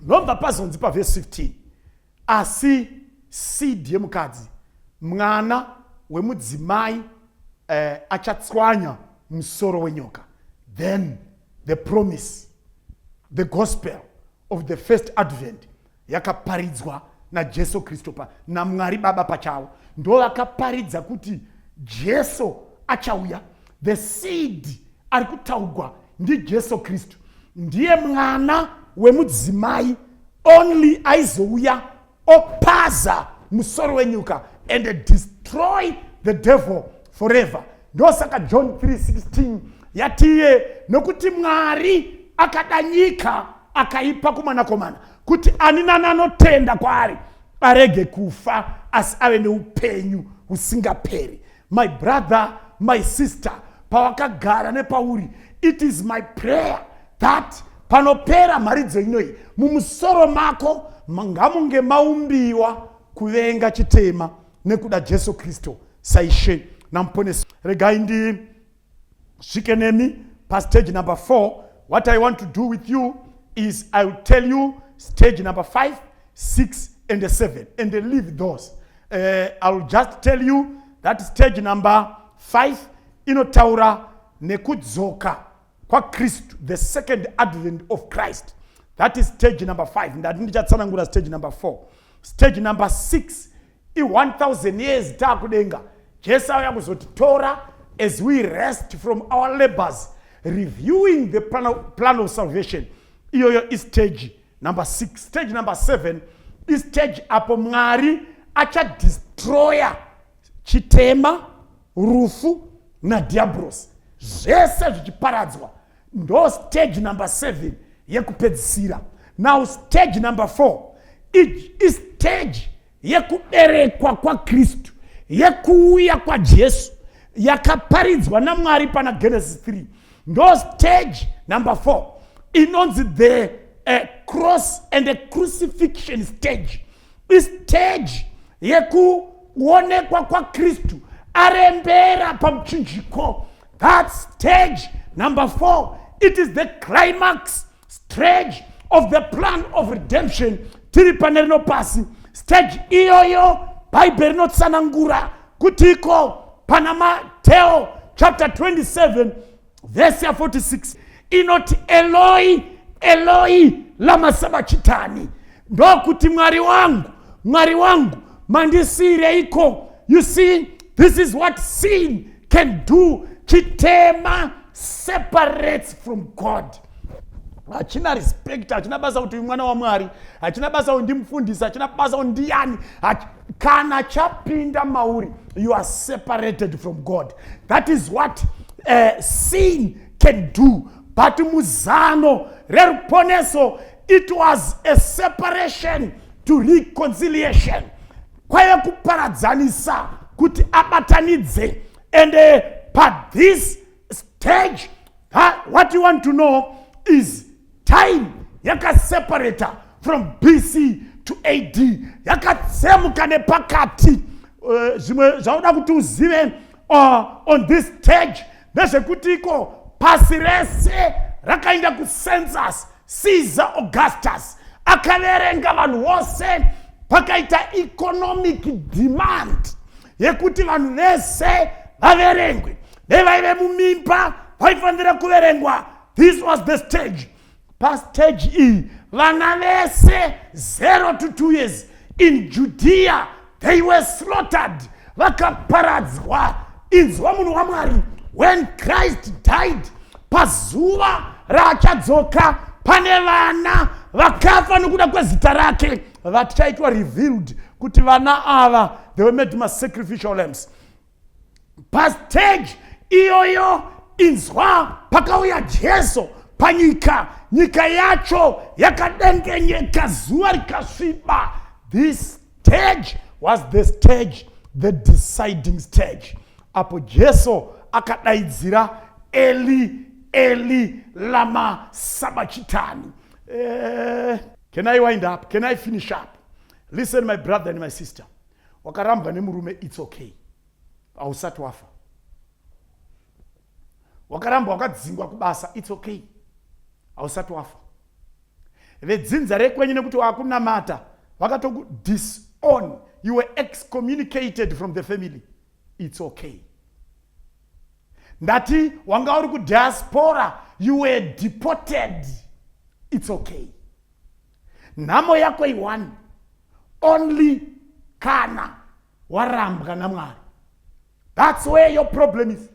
Nobva pazonzi pavhesi 15, asi seed yemukadzi, mwana wemudzimai, achatswanya musoro wenyoka. Then the promise, the gospel of the first advent yakaparidzwa naJesu Kristu pa naMwari Baba pachavo. Ndo vakaparidza kuti Jesu achauya. The seed ari kutaurwa ndiJesu Kristu, ndiye mwana wemudzimai only aizouya opaza musoro wenyoka and destroy the devil forever. Ndosaka John 3:16 yatiye, nokuti Mwari akada nyika, akaipa kumwanakomana, kuti ani nani anotenda kwaari arege kufa, asi ave neupenyu husingaperi. My brother, my sister, pawakagara nepauri, it is my prayer that panopera mharidzo inoyi, mumusoro mako ngamunge maumbiwa kuvenga chitema nekuda Jesu Kristu saIshe naMuponesi. Regai ndisvike nemi pastage number 4. What I want to do with you is I will tell you stage number 5, 6 and 7 and leave those. I will just tell you that stage number 5 inotaura nekudzoka kwaKristu, the second advent of Christ. That is stage number 5. Ndati ndichatsanangura stage number 4. Stage number 6 i1000 years taakudenga, Jesu auya kuzotitora as we rest from our labors, reviewing the plan of salvation. Iyoyo istage number 6. Stage number 7 istage apo Mwari achadestroya chitema, rufu nadhiabhurosi, zvese zvichiparadzwa. Ndo stage number 7 yekupedzisira. Now, stage number 4 istage yekuberekwa kwaKristu, yekuuya kwaJesu yakaparidzwa naMwari pana Genesis 3. Ndo stage number 4 inonzi the cross and the crucifixion stage. Istage yekuonekwa kwaKristu arembera pamuchinjiko. That stage number 4, it is the climax stage of the plan of redemption tiri pane rino pasi. Stage iyoyo, Bhaibheri rinotsanangura kuti iko pana Mateo chapter 27 verse ya46 inoti, "Eloi, Eloi, lama sabachitani?" Ndokuti, "Mwari wangu, Mwari wangu, mandisiyireiko?" You see, this is what sin can do. Chitema separates from God. Hachina respect, hachina basa kuti mwana waMwari, hachina basa kuti ndimufundisi, hachina basa kuti ndiyani. Kana chapinda mauri, you are separated from God. That is what sin can do. But muzano reruponeso, it was a separation to reconciliation. Kwaive kuparadzanisa kuti abatanidze. And pathis stage, what you want to know is time yakaseparata from BC to AD, yakatsemuka nepakati. Zvimwe zvauda kuti uzive on this stage ndezvekuti iko pasi rese rakaenda kucensus. Caesar Augustus akaverenga vanhu vose. Pakaita economic demand yekuti vanhu vese vaverengwe, nevaive mumimba vaifanira kuverengwa. This was the stage. Pastage iyi, vana vese 0 to 2 years in Judea, they were slaughtered, vakaparadzwa. Inzwa, munhu waMwari, when Christ died, pazuva raachadzoka, pane vana vakafa nokuda kwezita rake vachaitwa revealed kuti vana ava, they were made masacrificial lambs. Pastage iyoyo, inzwa, pakauya Jesu panyika, nyika yacho yakadengenyeka, zuva rikasviba. This stage was the stage, the deciding stage, apo Jesu akadaidzira, "Eli, Eli, lama sabachitani?" Can I wind up? Can I finish up? Listen, my brother and my sister, wakarambwa nemurume, it's okay, hausati wafa. Wakarambwa, wakadzingwa kubasa, it's okay, hausati wafa. Vedzinza rekwenyu, nekuti wakunamata, vakatokudisown, you were excommunicated from the family, it's okay. Ndati wanga uri kudiaspora, you were deported, it's okay. Nhamo yako i1 only kana warambwa naMwari. That's where your problem is.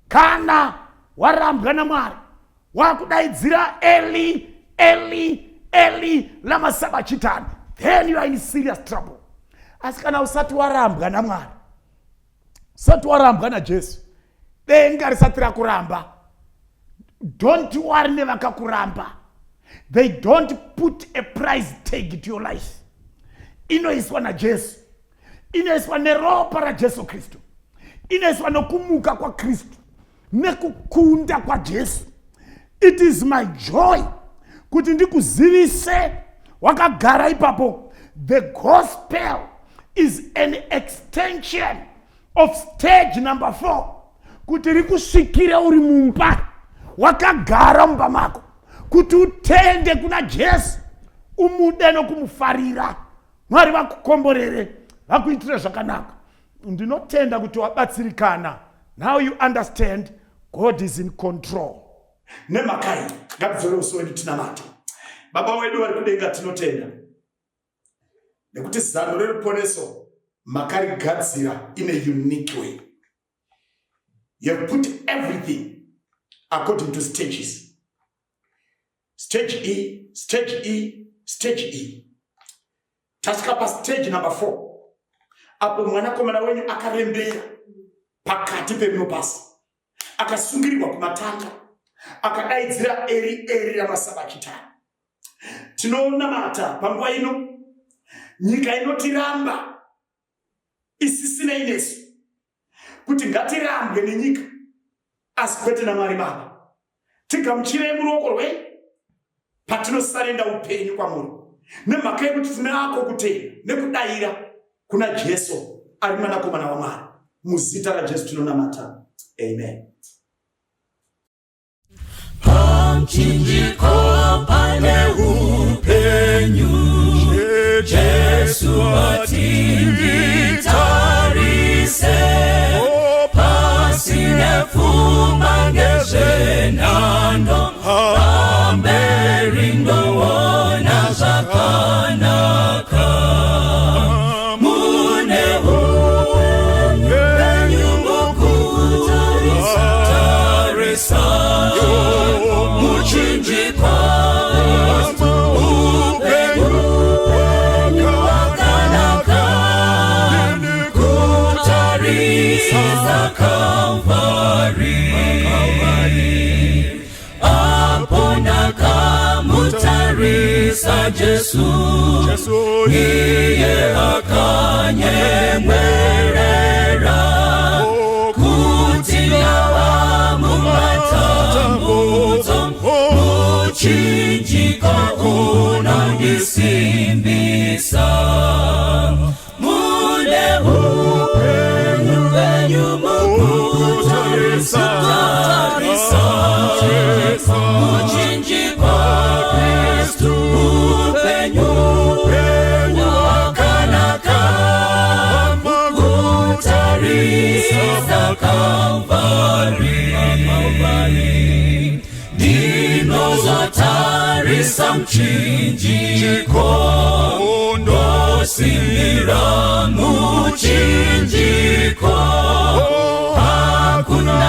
Kana warambwa naMwari, wakudaidzira, "Eli, Eli, Eli, lama sabachitani," then you are in serious trouble. Asi kana usati warambwa naMwari, usati warambwa naJesu, denga risati rakuramba, don't worry nevakakuramba. They don't put a price tag to your life. Inoiswa naJesu, inoiswa neropa raJesu Kristu, inoiswa nokumuka kwaKristu nekukunda kwaJesu. It is my joy kuti ndikuzivise wakagara ipapo, the gospel is an extension of stage number 4, kuti rikusvikire uri mumba, wakagara mumba mako, kuti utende kuna Jesu, umude nokumufarira. Mwari vakukomborere, vakuitire zvakanaka. Ndinotenda kuti wabatsirikana. Now you understand God is in control. Nemhaka iyi, ngatidzore uso wedu tinamate. Baba wedu vari kudenga, tinotenda nekuti zano reruponeso makarigadzira in a unique way. You have put everything according to stages, stage E, stage E, stage E. Tasvika pastage number 4, apo mwanakomana wenyu akarembera pakati pemunopasi, akasungirirwa kumatanda, akadaidzira, "Eri, Eri, lama sabachitani." Tinonamata panguva ino, nyika inotiramba isisinei nesu, kuti ngatirambwe nenyika asi kwete naMwari. Baba, tigamuchirei muruoko rwenyu patinosarenda upenyu kwamuri, nemhaka yekuti tinako kutenda nekudayira kuna Jesu ari mwanakomana waMwari. Muzita raJesu tinonamata, amen. Pamuchinjiko pane upenyu, Jesu ati nditarise. Pasine pfuma ngezvenhando, pamberi ndoona zvakanaka. Mune upenyu mukutarisa, tarisa muchinjikwa. Upenyu wakanaka, kutarisa Kalvari. Apo ndakamutarisa Jesu, iye akanyemwerera, kuti ndava mumatambudzo, muchinjiko unondisimbisa. Mune upenyu wenyu mukutarisa, tarisa muchinjikwa Kristu. Upenyu wakanaka, kutarisa Kalvari. Ndinozotarisa muchinjiko, ndosimbira muchinjiko. Hakuna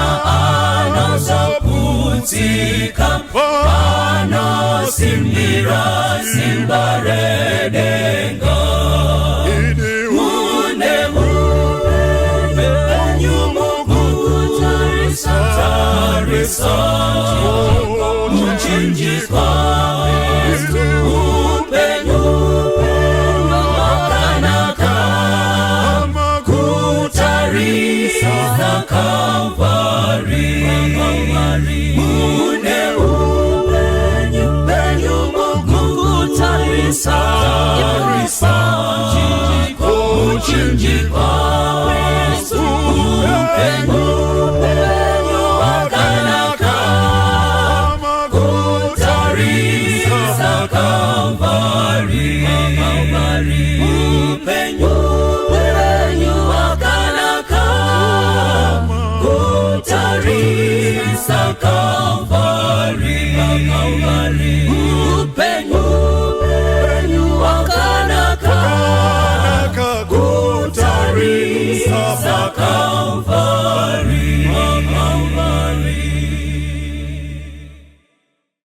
anozoputsika panosimbira simba redenga. Mune upenyu. Pamuchinjikwa upenyu hwakanaka kutarisa Kalvari. Upenyu hwakanaka kutarisa Kalvari.